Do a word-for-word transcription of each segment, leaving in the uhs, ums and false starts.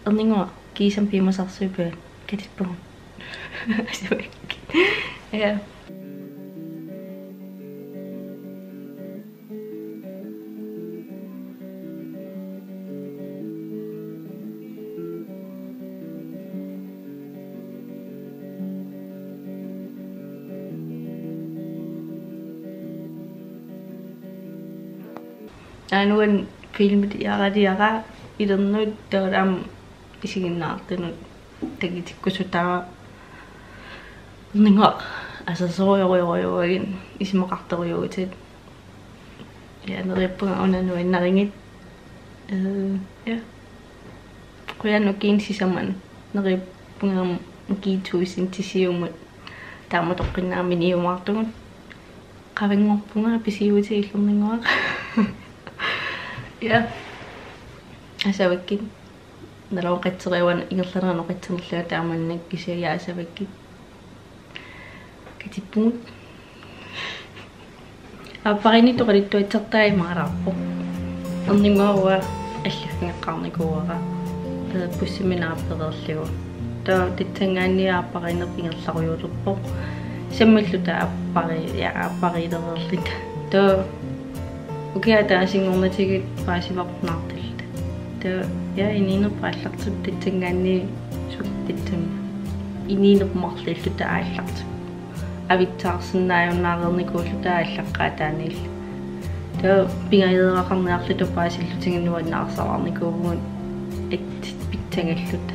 Erninnguaq kiisami piumasarsuup katippugut. Ja. Aana uani filmiliaraliara ilernut taava aamma isiginnaartunut takutikkusutaavoq. Erninnguaq asersorujorujorujussuugami isumaqartorujuuvutit. Ja, neriuppunga una nuannarigit. Øh, ja. Qujanaq ukiuni sisamani. Neriuppunga aamma ukiut tusind til siumut. Taama toqqinnaaminiumaartugut. Qavanngorpunga pisiuuti illerninnguaq. Ja. Asavakkit. Naluara qatseriuan ingerlanerani oqatsernerlunga taamannak kisianni asavakkit. Katippugut. Aappariinni toqalittuatsartai maaraarpoq. Erninnguaq allaffigeqqaarnikuuara. Ee, bussimi naapereerlugu. Taava tassanngaanniit aappariinnerput ingerlarujuulerpoq. Sammilluta aappari-, ja, aappariilereerluta. Taava ukiaq ataasinngornatigut paasivarput naartulluta. Taava, ja, inuunerput aallartippoq tassanngaanniit sukkutsam. Inuunerput marluulluta aallartippoq. Avitsaarsinnaajunnaarnikuulluta aallaqqaataaniilluta. Taava pingajuuteqarniarluta paasillutigu nuannaarsaarnikuuvugut, at pitsangalluta.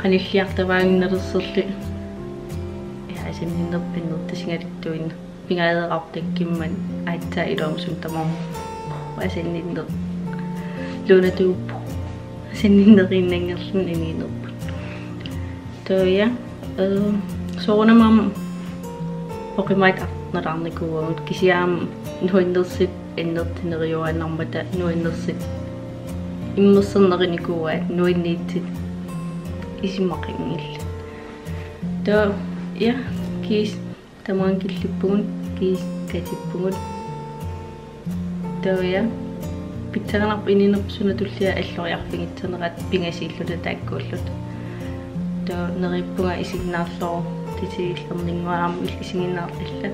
Qanilliartavaaginnalersorlu. Ja, asanninnerput pinnertasigaluttuinnaq. Pingajuuteqarpoq takkimmat aatsaat iluamik suna tamarmi asanninneq. Luunatuuppoq. Asanninneruinnanngorluni inuunerput. Taava, øh, soorunami aamma oqimaatsoq arnalaarnikuuagut kisianni aamma nuannersut annertunerujuaannarmata nuannersut immersornerinikuuaat nuanniitsit isumaqanngillat. Taava, ja, kiisa tamaanga killippugut, kiisa katippugut. Taava, ja, pissanganarpoq inuunerput suna tullia alloriarfigissanerat pingasuulluta taakkuulluta. Taava neriuppunga isiginnaarluartutigu erninnguaq aamma il-, isiginnaarluta.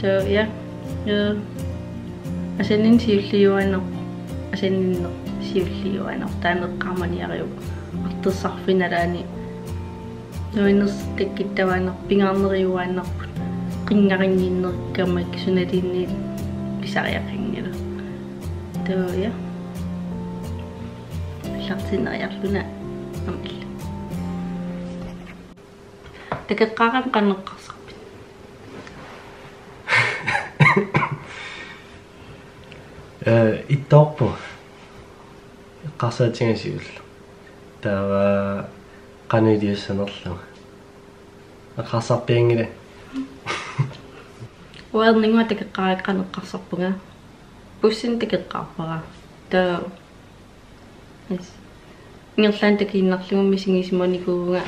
Taava, ja, ja, asanninneq siulliuaannarpoq, asanninneq siulliuaannarpoq, taanna eqqaamaniariuk artorsarfik nalaani. Nuannersut takkuttavaanar-, pingaarnerujuaannarput. Qinngarinnginnerukkamma sunaluunniit pisariaqanngilaq. Taava, ja. Aallartiinnariarlunga aamma illit. Takoqqaarami qanoq eqqarsarpit? Øh, ittoorpunga. Eqqarsaatigalugu siulleq. Taava qanoq iliussanerlunga. Eqqarsarpianngilanga. Uanga erninnguaq takoqqaarakkit qanoq eqqarsarpunga. Bussini takoqqaarpara. Taava. Yes. Ingerlaannaq takuinnarlugu misigisimanikuuvunga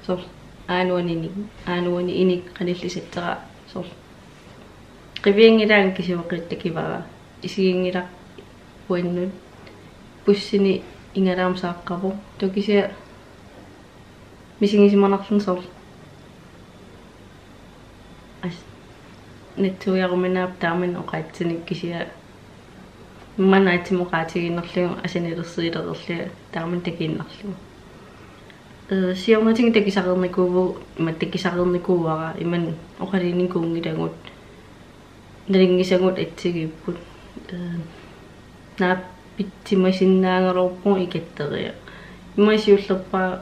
soorlu aana uani inik, aana uani inik qanillisassara soorlu. Qivianngilaanga kisianni uanga takuvara. Isiginngilaq uannut. Bussini igalaamik saaqqavoq. Taava kisianni misigisimanarlunga soorlu. As-, natsuujaruminaappoq taamani oqaatsunik kisianni. Maanna aatsaat oqaatigiinnarlugu asanilersuilereerlunga taamani takuinnarlugu. Øh, siornatigut takusareernikuuvugut, ima takusareernikuuara, ima oqaluunnikuunngilagut. Nalunngisagut assigiipput. Øh, naapitsimasinnaagaluarpugut ikatteriaq. Ima siullerpaaq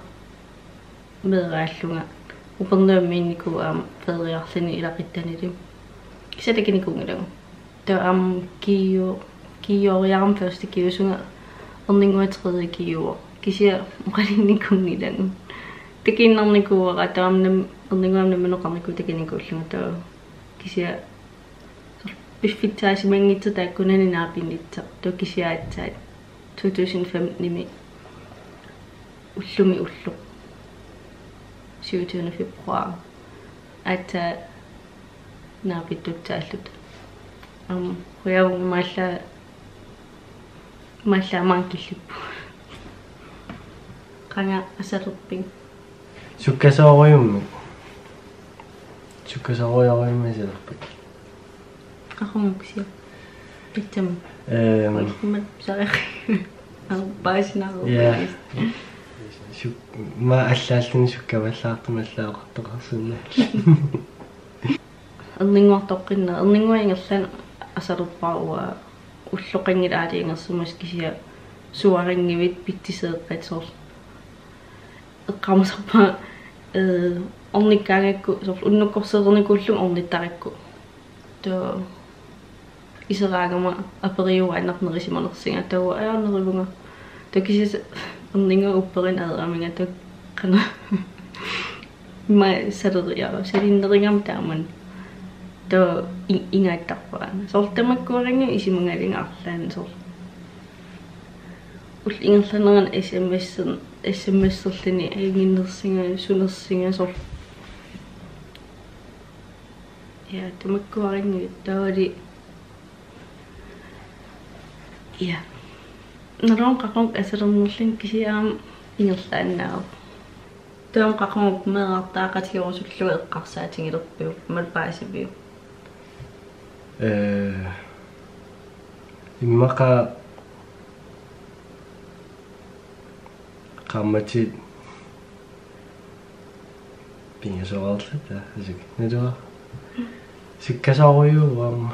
meeraallunga. Upernaviunnikuuvoq aamma feriarluni ilaquttanili. Kisianni takunikuunngilagut. Taava aamma G U, G U-riarama første G U-sunga erninnguaq tredje G U. Kisianni oqaluunnikuunngilagut. Takuinnarnikuuara taava aamma nam-, erninnguaq aamma nammineq oqarnikuuvoq takunikuullunga taava. Kisianni soorlu piffissaasimanngitsigu taakkunani naapinnissaq. Taava kisianni aatsaat to tusind femten-imi ullumi ulloq. Syvogtyvende februar. Aatsaat naapittussaalluta. Aamma, qujavugut imaallaat, imaallaat maanga killippugut. Qanga asalerpit? Sukkasoorujummik. Sukkasoorujorujummik asalerpit. Qaquguksia. Pitsam. Ehm. Ultimate sari. Arpaasinarlu. Ja. Suk-, ma allaalluni sukkavallaartumik allaat oqartoqarsinnaalluni. Erninnguartoqqinna. Erninnguaq ingerlaannaq asalerpara uanga. Ulloqanngilaq aalajangersimasoq kisianni suarinngivit pitsiseeqqat soorlu. Eqqaamasarpara, eh, ornikkaangakku, soorlu unnukkorsereernikuullunga ornittarakku. Taava iseraangama aperiuaannarnerisimanersinga taava ajornerivunga. Taava kisianni erninnguaq upperineq ajoramigami taava qanoq ima saleriarlunga, salinnerigama taamani. Taava i-, ingaattarpara. Soorlu tamakkuaraanni isumagalunga arlaanni soorlu. Ullup ingerlanerani S M S-, S M S-erluni ajunngitsunga, sunersunga soorlu. Ja, tamakkuaraanni taavali. Ja. Naluara qaqugukku asalernerlunga kisianni aamma ingerlaannaq. Taava qaqugukku meerartaaqatigerusullugu eqqarsaatigilerpiuk, imaluunniit paasiviuk? Eh, immaqa qaammatit pingasoorluta, asuk. Naluara. Sukkasoorujuuvoq aamma.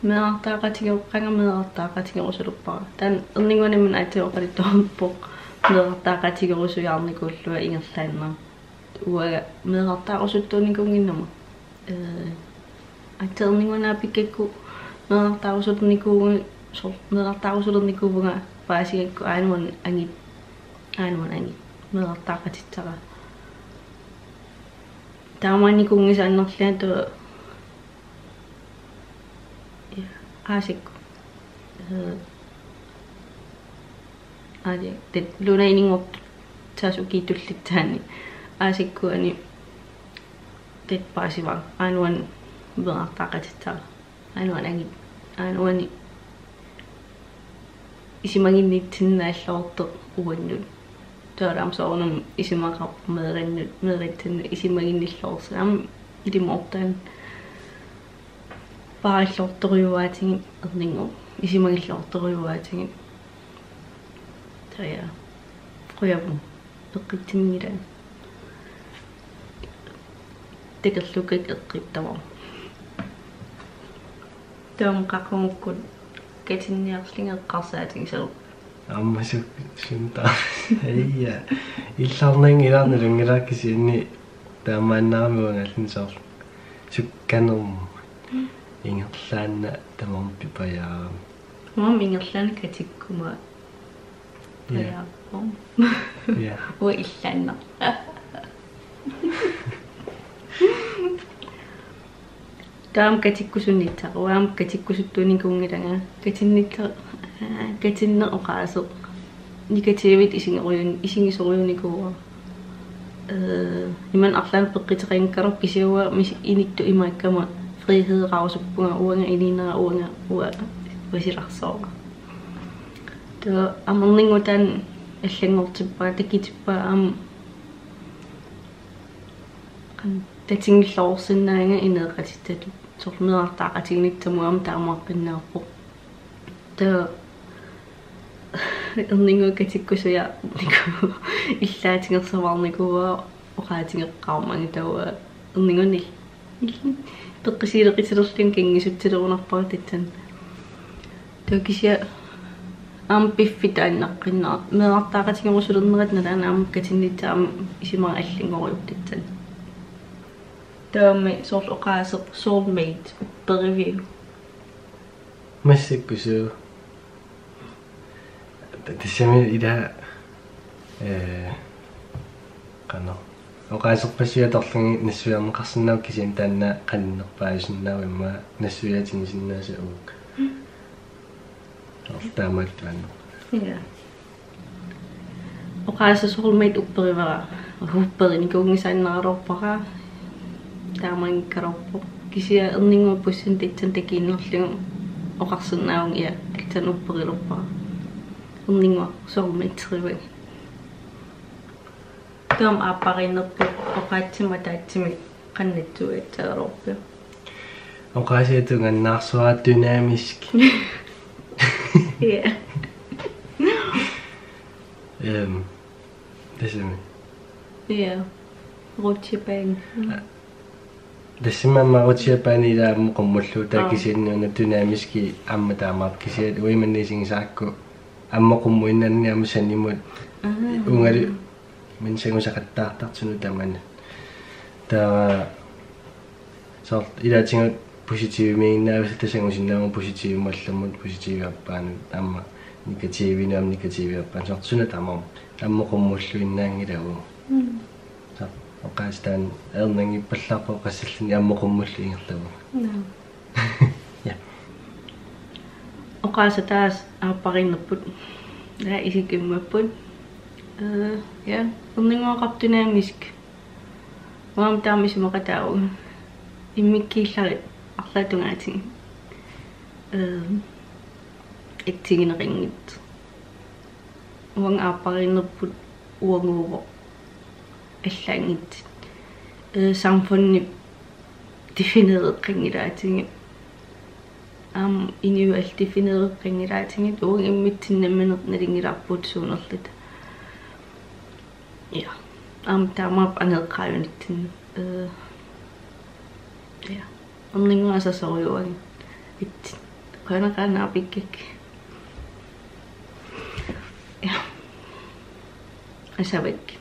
Meerartaaqatigerusullunga meerartaaqatigerusulerpara. Taanna erninnguanimmi aatsaat oqaluttuarpoq meerartaaqatigerusujaarnikuullunga ingerlaannaq. Uanga meerartaarusuttuunikuunnginnama. Eh, aatsaat erninnguaq naapikkakku meerartaarusulernikuuvunga, soorlu meerartaarusulernikuuvunga paasigakku aajuna angit, aajuna angit meerartaaqatissara. Taamaannikuunngisaannarlunga taava, ja, aasakkut. Eh, aali, taava Luna ininngortut taasukitullissaanni. Aasakkuani taava paasivara. Aajuna meerartaaqatissara. Aajuna angit. Aajuna isumaginnitsinneq naalluartoq uannut. Taava aamma soorunami isumaqarpoq meerannut, meeratsannut isumaginnilluarsinnaavoq. Aamma ilumoortumik paarillortorujuaatigit erninnguup. Isumagillortorujuaatigit. Taava ja. Qujavunga. Eqqissinngilanga. Takorluukkakka eqqittavara. Taava qaqugukku katinniarlunga eqqarsaatigisalerpit? Aamma suk-, sunta. Ija. Illarnanngilaq, nalunngilara kisianni taamaannarami uangaalluni soorlu. Sukkanermut. Ingerlaannaq tamarmi pipajaarami. Uanga ingerlaannaq katikkuma. Ja. Pajaarpoq. Ja. Uanga illaannaq. Taava aamma katikkusunnittoq, uanga aamma katikkusuttuunikuunngilanga. Katinnittoq, aa, katinneq oqaaseq. Negativit isigisorujun-, isigisorujunikuuara. Eh, imannak arlaannik peqquteqanngikkaluarpoq kisianni uanga mis-, inuttut imaakkama frihedeqarusuppunga uanga inuunera uanga uanga uasilarsoora. Taava amerninngutaani allanngortippara, takutippara aamma qan-, tatinngilluarsinnaagakku ineeqatissatut. Soorlu meerartaaqatiginissamut aamma taamaaqqinnaarpoq. Taava erninnguaq katikkusujaarnikuuara, illaatigersavarnikuuara oqaatigeqqaarmanga taava erninnguanil. Peqqisiileqitilerlunga kanngisutsilerunarpara tassani. Taava kisianni aamma piffissaq taannaqqinnaaq. Meerartaaqatigerusulernerata nalaani aamma katinnittoq aamma isumaqarallanngoriarlugu tassani. Taavami soorlu oqaaseq soulmate upperiviuk? Massakkut suu. Ta-, tassami ila, eh, qanoq. Oqaaserpassuit atorlugit nassuiarneqarsinnaavoq kisianni taanna qaninnerpaajusinnaavoq immaqa nassuiaatigisinnaasat uku. Soorlu taamaattuaannaq. Ja. Oqaaseq soulmate upperivara. Upperinikuunngisaannaraluarpara. Taamaanngikkaluarpoq. Kisianni erninnguaq bussinut tassani takuinnarlugu oqarsinnaavunga, ja, tassani upperilerpara. Erninnguaq soulmaterivara. Taava aappariinnerput oqaatsimik ataatsimik qanittuugassagaluarpiuk? Oqaasii tungaannaarsuaq dynamisk. Ja. Øhm, det er simpelthen. Ja. Rutsjebane. Tassami aamma rutsjebane ilaa ammut qummullugu, taava kisianni una dynamiski aamma taamaappoq, kisianni uimanni isigisakku ammut qummuinnarni aamma sanimut. Ungali min sangusaqattaartartunut tamanut. Taava soorlu ilaatigut positivimiiginnaavissi, taava sangusinnaavagut positivimut allamut, positiviarpaanut, aamma negativinut aamma negativiarpaanut, soorlu suna tamarmi ammut qummulluinnaanngilagut. Soorlu oqaaseq taanna ajornanngippallaarpoq oqassalluni ammut qummullugu ingerlavugut. Ja. Oqaaseq taas aappariinnerput. Ja, isikka immapput. Øh, ja, erninnguaqarpoq dynamisk. Uanga taama isumaqataavunga. Immikkuullarit arlaat tungaatigut. Øh, assigineqanngitsut. Uanga aappariinnerput uaguuvoq. Allaanngitsut. Øh, samfundip defineeqqanngilaatigut. Aamma inuit allat defineeqqanngilaatigut, uagut immitsinnut nammineq nalunngilarput suunerluta. Ja. Aamma taamaappoq aneeqqaajunitsinni. Øh. Ja. Erninnguaq asasorujuagut. Itsit. Qujanaq aana aapikkakkit. Ja. Asavik.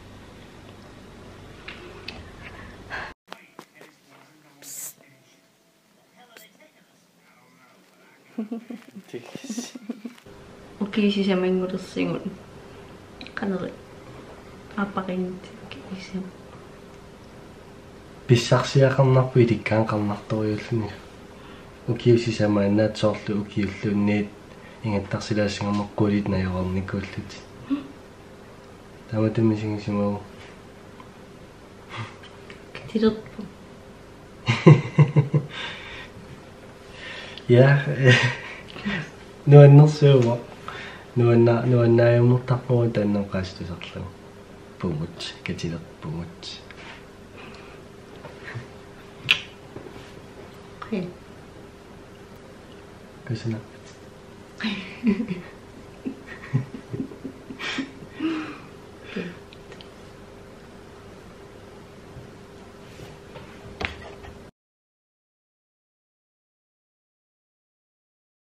Ukiut sisamanngulersigut. Qanoq aappariinnertik ukiut sisamat? Pissarsiaqarnarpoq ilikkaanqarnartorujuulluni. Ukiut sisamaannaat soorlu ukiulluunniit ingattarsilaassagama qulit najorarnikuullutik. Taamatut misigisimavoq. Katilerpoq. Ja, nuannersuuvoq. Nuanna-, nuannaajummortarpugut taanna oqaaseq tusarlugu. Pugut, katilerpugut. Okay. Kusanaq.